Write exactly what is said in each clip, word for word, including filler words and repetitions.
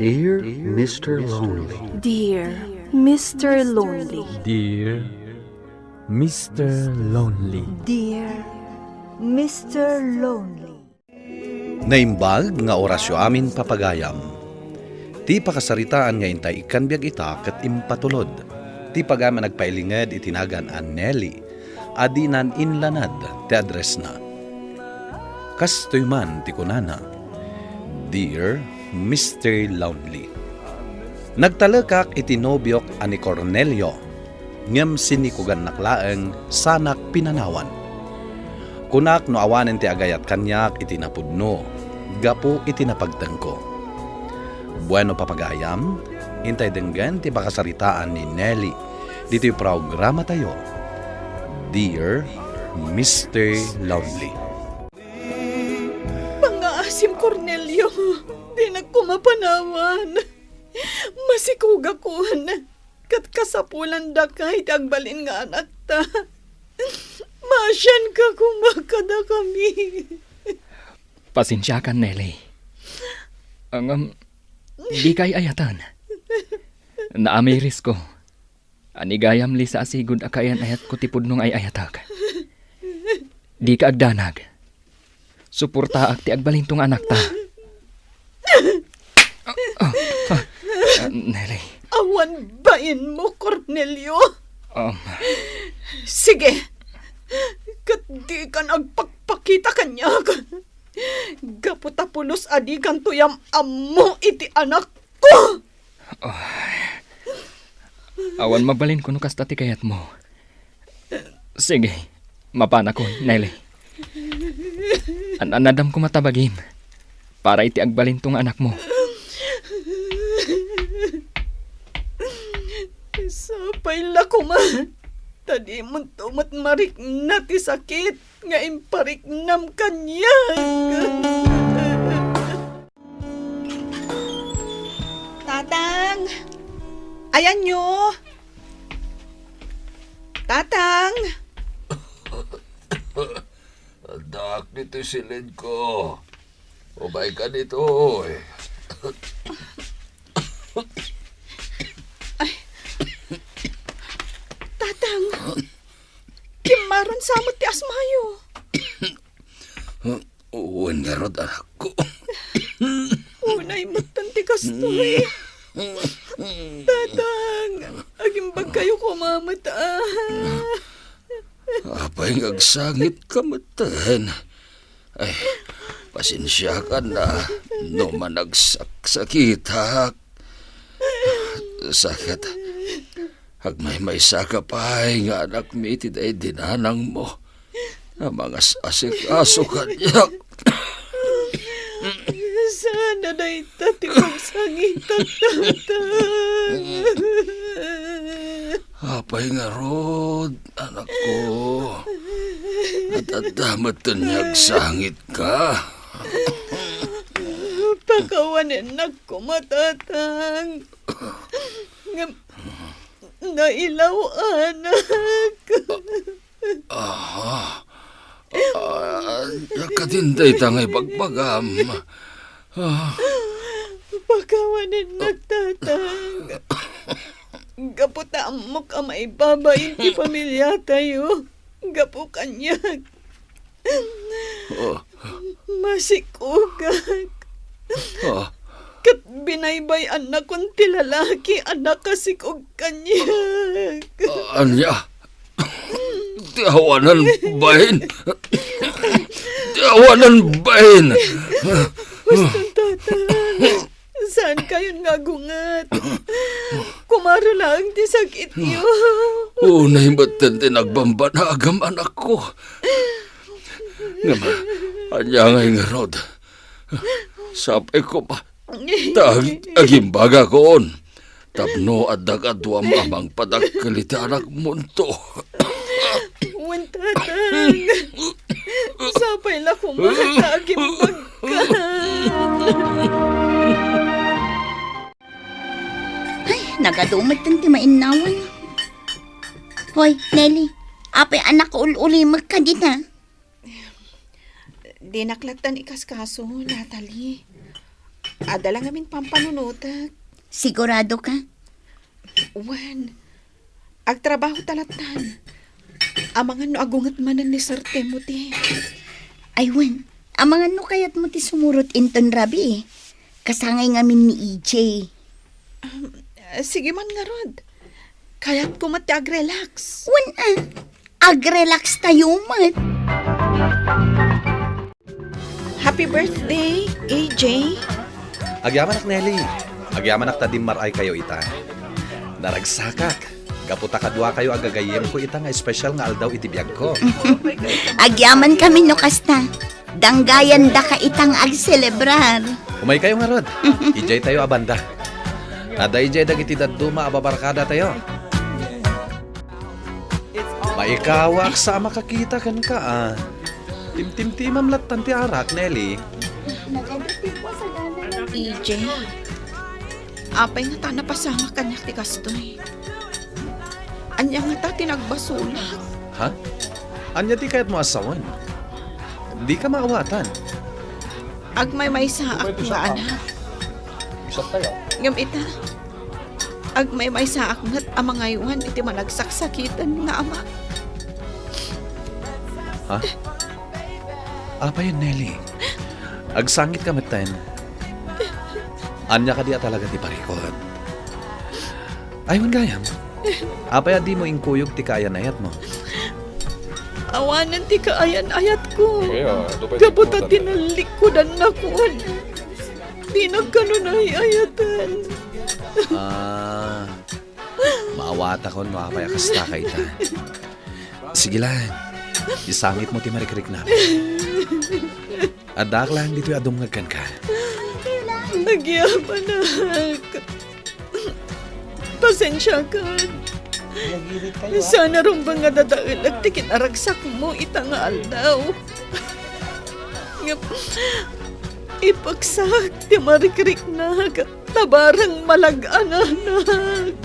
Dear Mister Lonely. Dear Mister Lonely. Dear Mister Lonely. Dear Mister Lonely. Naimbag nga orasyo amin, papagayam. Ti pakasaritaan nga intay ikkan biag ita ket impatulod. Ti pagayam a nagpailinged iti nagan a Nelly, a dinan inlanad ti addressna. Kastoy man ti kunana, "Dear Mister Lonely, nagtalekak iti nobiok a ni Cornelio, ngem sinikugannak laeng sanak pinanawan. Kunak no awanen ti agayat kaniak iti napudno gapu iti napagtengko." Bueno, papagayam, intay denggen ti pakasaritaan ni Nelly ditoy programatayo, Dear Mister Lonely. Pangngaasim, Cornelio, dinak koma panawan. Masikogakon, ket kasapulandaka iti agbalin nga anakta. Maasianka koma kadakami. Pasensiakan, Nelly. Ngem, dika ay-ayaten. Naamirisko. Anigayam, Lisa, a sigud a kaayan-ayatko ti pudno nga ay-ayatek. Dika agdanag. Suportaak ti agbalinto nga anakta. Ah, ah, ah, Nelly. Awan bainmo, Cornelio. Um. Sige. Ket dikan agpakpakita kaniak. Gapu ta pulos a dikanto yam-ammo iti anakko. Ay. Awan mabalinko no kasta ti kayatmo. Sige, mapanakon, Nelly. An-anadam koma ta bagim para iti agbalinto nga anakmo. Sapay la koma ta dimonto met marikna ti sakit nga impariknam kaniak. Tatang! Ayanyo! Tatang! Addaak ditoy siled ko. Umayka ditoy. Ay. Tatang! Kimmaron sa met ti asmayo. Wen ngarud, anakko. Unay metten ti kastoy. Tatang, agimbagkayo koma met, ah. Apay nga agsangitka metten? Ay, pasensiakan a no managsaksakitak. Sa ket, agmaymaysaka pay nga anakmi ti daydi nanangmo a mangas-asikaso kaniak. Saan a dayta ti pagsangitak, Tatang? Apay ngarud, anakko? At adda met ti agsangitka. Pakawanennak koma, Tatang. Ngem, nailaw, anak. Aha. Ah, ania kadin dayta nga ibagbagam? Ah. Pakawanennak, Tatang. Gapu ta ammok a maibabain ti pamiliatayo gapu kaniak. Ah. Masikogak. Ah. Ket binaybay-annakon ti lalaki a nakasikog kaniak. Ah, ania? Ti awanan bain. Ti awanan bain. Huston, Tatang. Saankayon nga agunget. Kumaro laeng ti sakityo. Unay metten ti nagbambanagam, anakko. Ngem, ania ngay ngarud? Sapay koma ta ag-, agimbagakon. Tapno adda kaduam a mangpadakkel iti anakmonto. Wen, Tatang. Sapay la koma ta agimbagka. Ay, nagadu metten ti mainnawan. Hoy, Nelly, apay a nakaul-ulimekka dita? Dinak lattan ikaskaso, Natalie. Adda la ngamin pampanunotek. Sigurado ka? Wen, agtrabaho ta lattan. Amangan no agunget manen ni Sir Timothy. Ay, wen, amangan no kayatmo ti sumurot inton rabii. Kasangay ngamin ni E J. Um, sige man ngarud. Kayatko met ti agrelax. Wen, ah, agrelax tayo met. Happy birthday, A J. Agyamanak, Nelly. Agyamanak ta dimmar-ay kayo ita. Naragsakak. Gapu ta kadua kayo a gagayyemko ita nga espesyal nga aldaw iti biagko. Agyaman kami no kasta. Danggayan daka itang agselebrar. Umay kayo ngarud. Idiay tayo a banda. Adda idiay dagiti dadduma a babarkada tayo. Maikawak sa a makakita kenka, ah. Timtimtimam lattan ti arak, Nelly. E J, apay nga ta napasamak kaniak ti kastoy? Ania nga ta ti nagbasolak? Ha? Ania ti kayatmo a sawen? Dika maawatan. Agmaymaysaak nga anak. Ngem ita, agmaymaysaak met a mangaywan iti managsaksakiten nga ama. Ha? Apay, Nelly? Agsangitka metten. Ania kadi a talaga ti parikut? Ay, wen gayam. Apay a dimo inkuyog ti kaayan-ayatmo? Awanen ti kaayan-ayatko. Gapu ta tinallikkodannakon. Dinak kano naay-ayaten. Ah, maawatakon no apay a kasta ka ita. Sige lang. Isangitmo ti marikriknam. Addaak lang ditoy a dumngeg kenka. Agyamanak. Pasensiakan. Sana rumbeng nga dadaelek ti kinaragsakmo ita nga aldaw. Ngem ipeksak ti marikriknak ta bareng malag-anganak.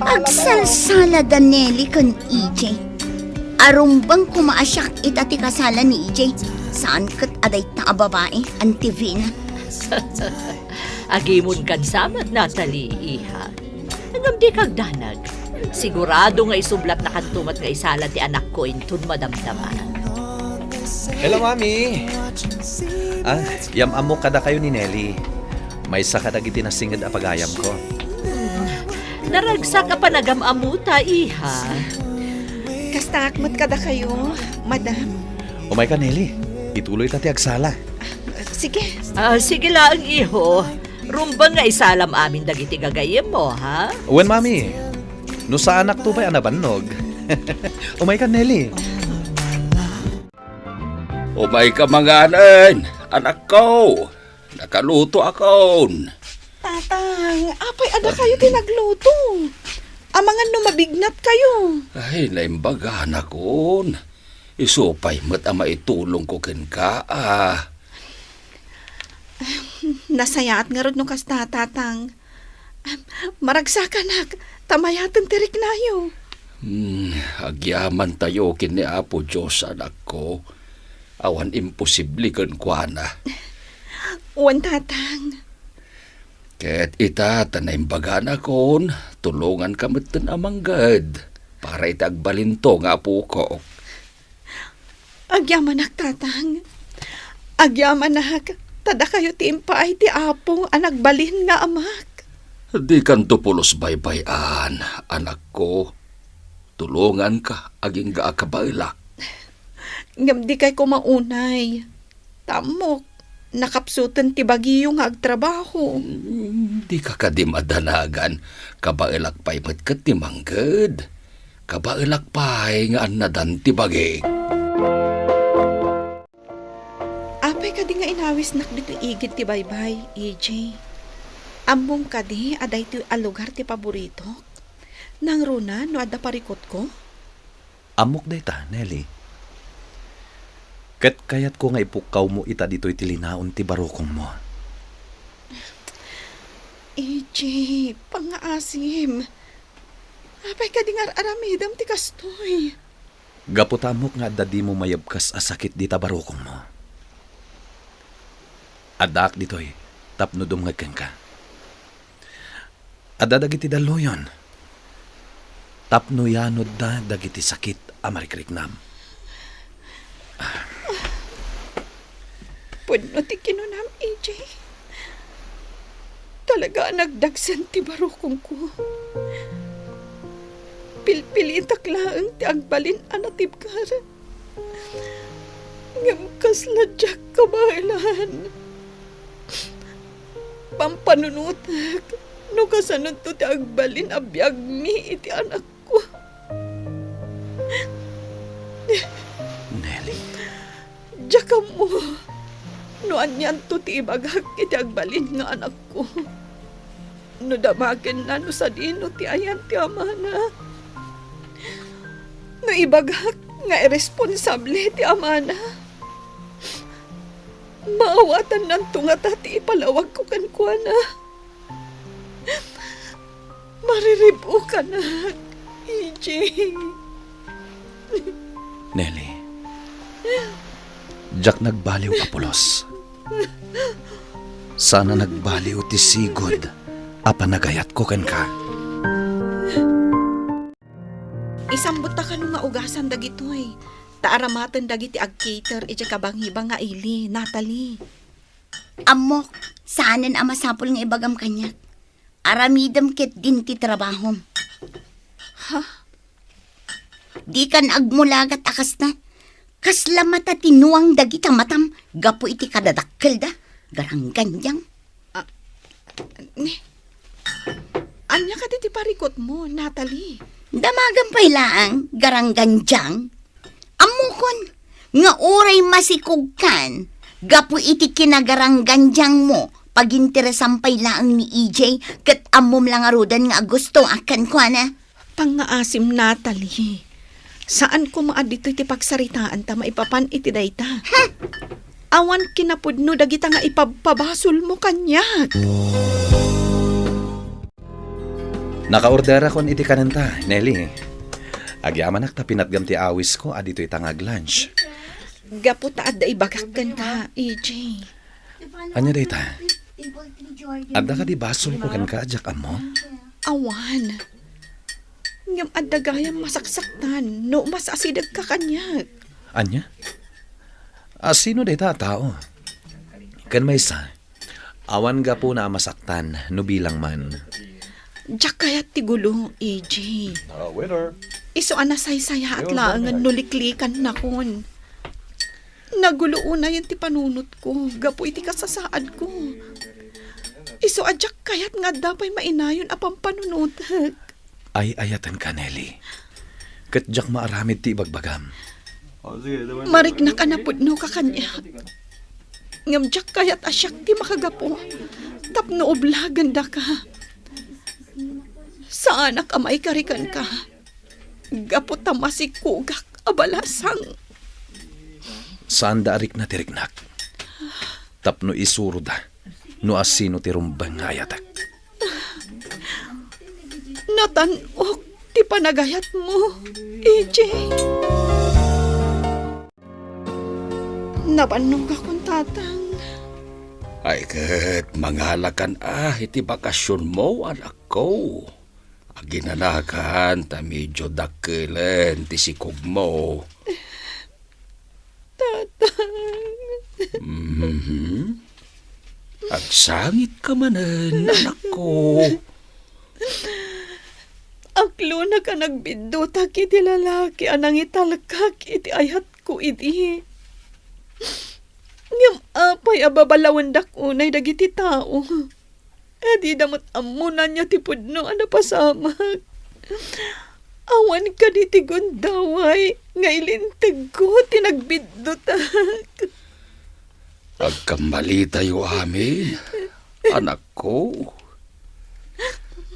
Agsalsala da Nelly ken E J. Arumbeng koma a siak ita ti kasala ni E J. Saan ket a dayta a babai, Auntie Vina. Agimon kan samat, Natalie, iha. Ngem dika agdanag. Sigurado nga isublatnakanto met nga isala ti anakko inton madamdama. Hello, Mami. Ah, yam-ammok kadakayo ni Nelly. Maysa kadagiti nasinged a pagayamko. Naragsak a panagam-ammota, iha. Kastaak met kadakayo, madam. Umayka, Nelly. Ituloyta ti agsala. Sige. Ah, sige laeng, iho. Rumbeng nga isalam amin dagiti gagayyemmo, ha? Wen, Mami. No saanakto pay a nabannog. Umayka, Nelly. Umayka manganen, anakko. Nakalutoakon. Tatang, apay a dakayo ti nagluto? Amangan no mabignat kayo. Ay, naimbaganakon. Isu pay met a maitulongko kenka, a. Nasayaat ngarud no kasta, Tatang. Maragsakanak, ta mayaten ti riknayo. Hmm, agyamantayo ken ni Apo Dios, anakko. Awan imposible kenkuana. Wen, Tatang. Ket ita, ta naimbaganakon, tulonganka metten a mangged para iti agbalinto nga apokok. Agyamanak, Tatang. Agyamanak, ta dakayo ti impaay ti Apo a nagbalin nga amak. Dikanto pulos baybay-an, anakko. Tulonganka agingga a kabaelak. Ngem dikay koma unay. Ta ammok, nakapsuten ti bagiyo nga agtrabaho. Hmm, dika kadi madanagan. Kabaelak pay met ket ti mangged. Kabaelak pay nga annadan ti bagik. Apay kadi nga inawisnak ditoy igid ti baybay, E J? Ammom kadi a daytoy a lugar ti paboritok? Nangruna no adda parikutko? Ammok dayta, Nelly. Ket kayatko nga ipukkawmo ita ditoy ti linaon ti barukongmo. E J, pangngaasim. Apay kadi nga ar-aramidem ti kastoy? Gapu ta ammok nga adda dimo mayebkas a sakit dita barukongmo. Addaak ditoy tapno dumngeg kenka. Adda dagiti dalluyon tapno yanodda dagiti sakit a marikriknam. Pudno ti kinunam, E J. Talaga a nagdagsen ti barukongko. Pilpilitak laeng ti agbalin a natibker. Ngem kasla diak kabaelan. Pampanunotek no kasanonto ti agbalin a biagmi iti anakko. Nelly. Diak ammo no anianto ti ibagak iti agbalin nga anakko. No damagenna no sadino ti ayan ti amana. No ibagak nga irresponsable ti amana, maawatannanto ngata ti ipalawagko kenkuana. Maririb-okanak, E J. Nelly, diak nagbaliw a pulos. Saan a nagbaliw ti sigud a panagayatko kenka. Isambutta kano nga ugasan dagitoy, ta aramaten dagiti agcater idiay kabangibang nga ili, Natalie. Ammok, saanen a masapul nga ibagam kaniak. Aramidem ketdin ti trabahom. Ha? Dikan agmulagat a kasta. Kasla matatinuang dagita matam gapu iti kadadakkelda. Garanggandiang. Ah, ni, ania kadi ti parikutmo, Natalie? Damagam pay laeng, garanggandiang. Ammokon nga uray masikogkan gapu iti kinagaranggandiangmo, paginteresan pay laeng ni E J, ket ammom la ngaruden nga agustoak kenkuana. Pangngaasim, Natalie. Saan koma a ditoy ti pagsaritaanta maipapan iti dayta. Hmm. Awan kinapudno dagita nga ipabpabasolmo kaniak. Nakaorderakon iti kanenta, Nelly. Agyamanak ta pinatgam ti awisko a ditoy ta nga ag-lunch. Gapu ta adda ibagak kenka, E J. Ania dayta? Adda kadi basolko kenka a diak ammo? Awan. Ngem adda gayam masaksaktan no mas asidegka kaniak. Ania? A, sino dayta a tao? Ken maysa, awan gapuna a masaktan no bilang man. Diak kayat ti gulo, E J. Ah, winner. Isu a nasaysayaat laengen no liklikannakon. Nagulo unayen ti panunotko gapu iti kasasaadko. Isu a diak kayat nga adda pay mainayon a pampanunotek. Ay-ayatenka, Nelly. Ket diak maaramid ti ibagbagam. Mariknak a napudnoka kaniak. Ngem diak kayat a siak ti makagapu tapno ublagendaka. Saanak a maikari kenka gapu ta masikogak a balasang. Saanda a rikna ti riknak tapno isuroda no asino ti rumbeng nga ayatek. Natan-ok ti panagayatmo, E J. Nabannogakon, Tatang. Ay, ket mangalakan a iti bakasionmo, anakko. Aginanakan ta medio dakkelen ti sikogmo. Tatang. Mhm. Agsangitka manen, anakko. Aklonak a nagbiddutak iti lalaki a nangitalkak iti ayatko idi. Ngem apay a babalawendak unay dagiti tao? A dida met ammo no ania ti pudno a napasamak. Awan kadi ti gundaway nga ilintegko ti nagbiddutak. Agkammalitayo amin, anakko.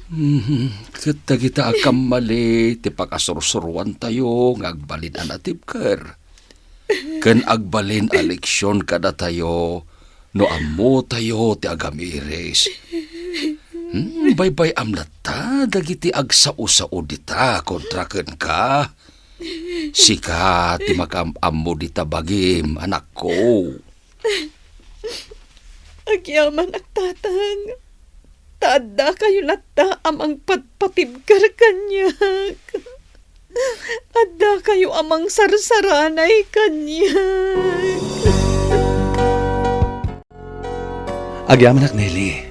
Mhm, ket dagita a kammali ti pakasursuroantayo nga agbalin a natibker. Ken agbalin a leksion kadatayo no ammotayo ti agamiris. Hmm, baybay-am latta dagiti agsao-sao dita kontra kenka. Sika ti makaam-ammo dita bagim, anakko. Agyamanak, Tatang. Ta addakayo latta a mangpatpatibker kaniak. Addakayo a mangsarsaranay kaniak. Agyamanak, Nelly.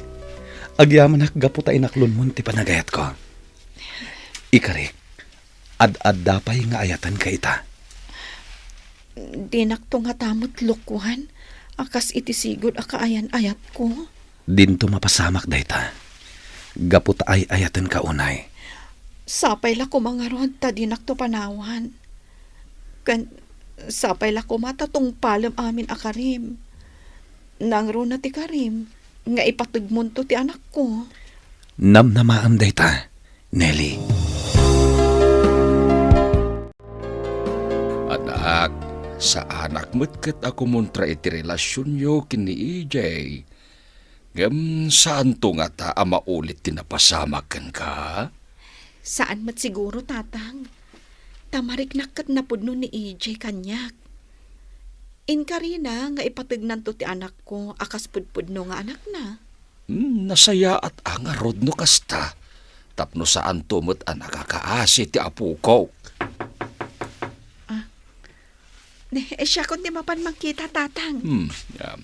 Agyamanak gapu ta inaklonmon ti panagayatko. Ikarik, ad-adda pay nga ayatenka ita. Dinakto ngata met lokoen a kas iti sigud a kaayan-ayatko. Dinto mapasamak dayta, gapu ta ay-ayatenka unay. Sapay la koma ngarud ta dinakto panawan. Ken sapay la koma ta tungpalem amin a karim. Nangruna ti karim nga ipategmonto ti anakko. Namnamaem dayta, Nelly. Anak, saanak met ket a kumontra iti relasionyo ken ni E J. Ngem saanto ngata a maulit ti napasamak kenka? Saan met siguro, Tatang. Ta mariknak ket napudno ni E J kaniak. Inkarina nga ipategnanto ti anakko a kas pudpudno nga anakna. Hmm, nasayaat a ngarud no kasta, tapno saanto met a nakakaasi ti apokok. Ah, ne, eh, siakon ti mapan mangkita, Tatang. Hmm, um.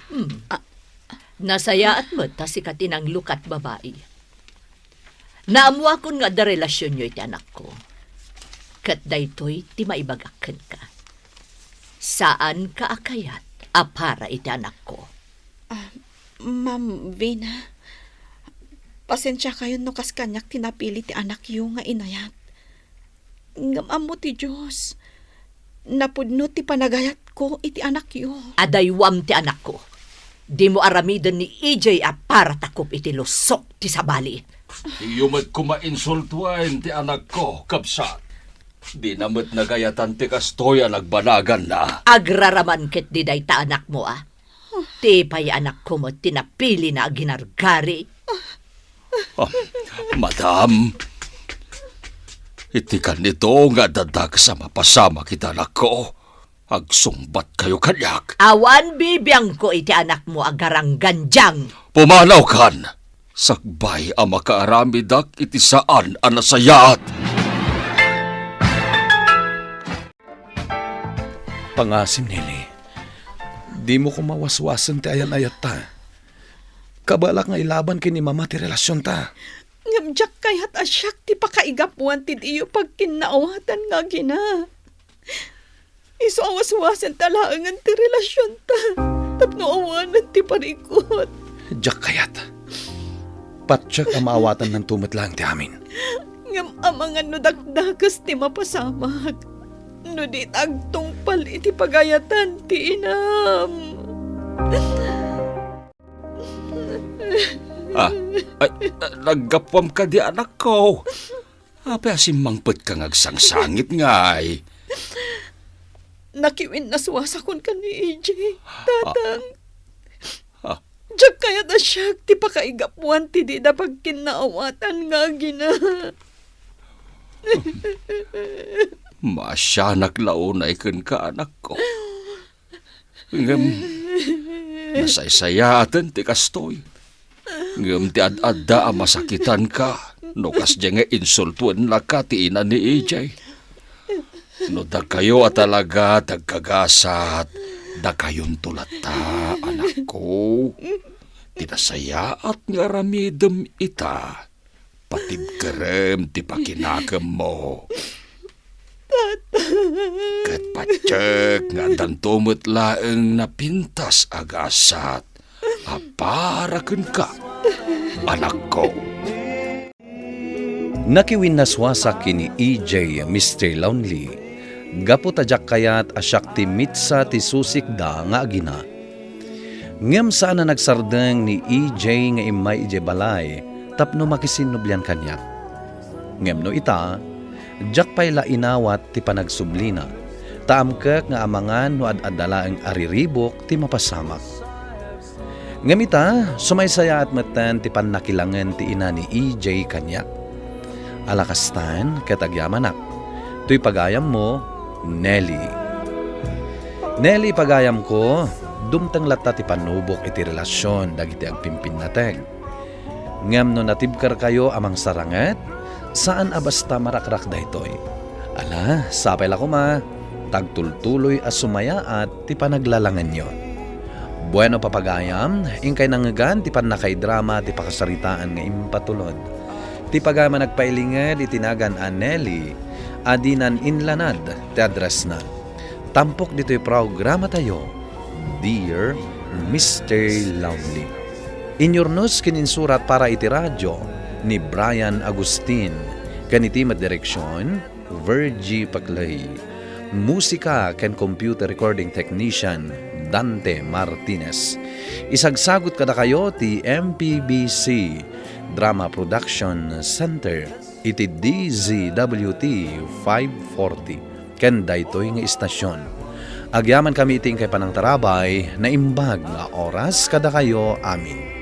Hmm. Ah. Nasayaat met ta sika ti nanglukat babai. Naammuakon nga adda relasionyo iti anakko. Ket daytoy ti maibagak kenka. Saanka a kayat a para iti anakko. Ah, Ma'am Vina, pasensiakayon no kas kaniak ti napili ti anakyo nga inayat. Ngem ammo ti Dios, napudno ti panagayatko iti anakyo. Adaywam ti anakko. Dimo aramiden ni E J a paratakop iti lusok ti sabali. Diyo met koma insultoen ti anakko, kabsat. Dina met nagayatan ti kastoy a nagbanaganna. Agraraman ketdi dayta anakmo, a? Ti pay anakko met ti napilina a ginargari. Ah, madam, iti kanito nga adda dakes a mapasamak iti anakko, agsungbatkayo kaniak. Awan bibiangko iti anakmo a garanggandiang. Pumanawkan! Sakbay a makaaramidak iti saan a nasayaat. Pangasim, Nelly. Dimo koma waswasen ti ayan-ayatta. Kabaelak nga ilaban ken ni Mama ti relasionta. Ngem diak kayat a siak ti pakaigapuan ti diyo pagkinnaawatan nga agina. Isu a waswasenta laengen ti relasionta tapno awanen ti parikut. Diak kayat. Patiek a maawatannanto met laeng ti amin. Ngem amangan no dakdakes ti mapasamak, no di ta agtungpal iti pagayatan ti inam. Ah, ay, ah, naggapuam kadi, anakko. Apay a simmangpetka nga agsangsangit ngay? Nakiwinnaswasakon ken ni E J, Tatang. Ah. Diak kayat a siak ti pakaigapuan ti dida pagkinnaawatan nga agina. Maasianak la unay kenka, anakko. Ngem, nasaysayaaten ti kastoy. Ngem ti ad-adda a masakitanka no kasdiay nga insultoennaka ti ina ni E J. No dakayo a talaga ti agkagasat, dakayonto latta, anakko. Ti nasayaat nga aramidem ita. Patibkerem ti pakinakemmo. Ket patiek nga addanto met laeng napintas a gasat a para kenka, anakko. Nakiwinnaswasak ken ni E J, Mister Lonely, gapu ta diak kayat a siak ti mitsa ti susikda nga agina. Ngem saan a nagsardeng ni E J nga immay idiay balay tapno makisinnublian kaniak. Ngem no ita, diak pay la inawat ti panagsublina, ta amkek nga amangan no ad-adda laeng a riribuk ti mapasamak. Ngem ita, sumaysayaat metten ti pannakilangen ti ina ni E J kaniak. Ala kastan ket agyamanak. Toy pagayammo, Nelly. Nelly, pagayamko, dumteng latta ti panubok iti relasion dagiti agpimpinnateg. Ngem no natibkerkayo a mangsaranget, saan a basta marakrak daytoy. Ala, sapay la koma, tagtultuloy a sumayaat ti panaglalangenyo. Bueno, papagayam, inkay nangngegan ti pannakaidrama ti pakasaritaan nga impatulod. Ti pagayam a nagpailinged iti nagan a Nelly a dinan inlanad ti addressna. Tampok ditoy programatayo, Dear Mister Lovely. Inyurnos ken insurat para iti radio ni Brian Agustin, ken iti met direksion, Virgie Paclay. Musika ken computer recording technician, Dante Martinez. Isagsagut kadakayo ti M P B C Drama Production Center iti D Z W T five forty ken daytoy nga istasion. Agyamankami iti inkay panangtarabay, naimbag nga oras kadakayo amin.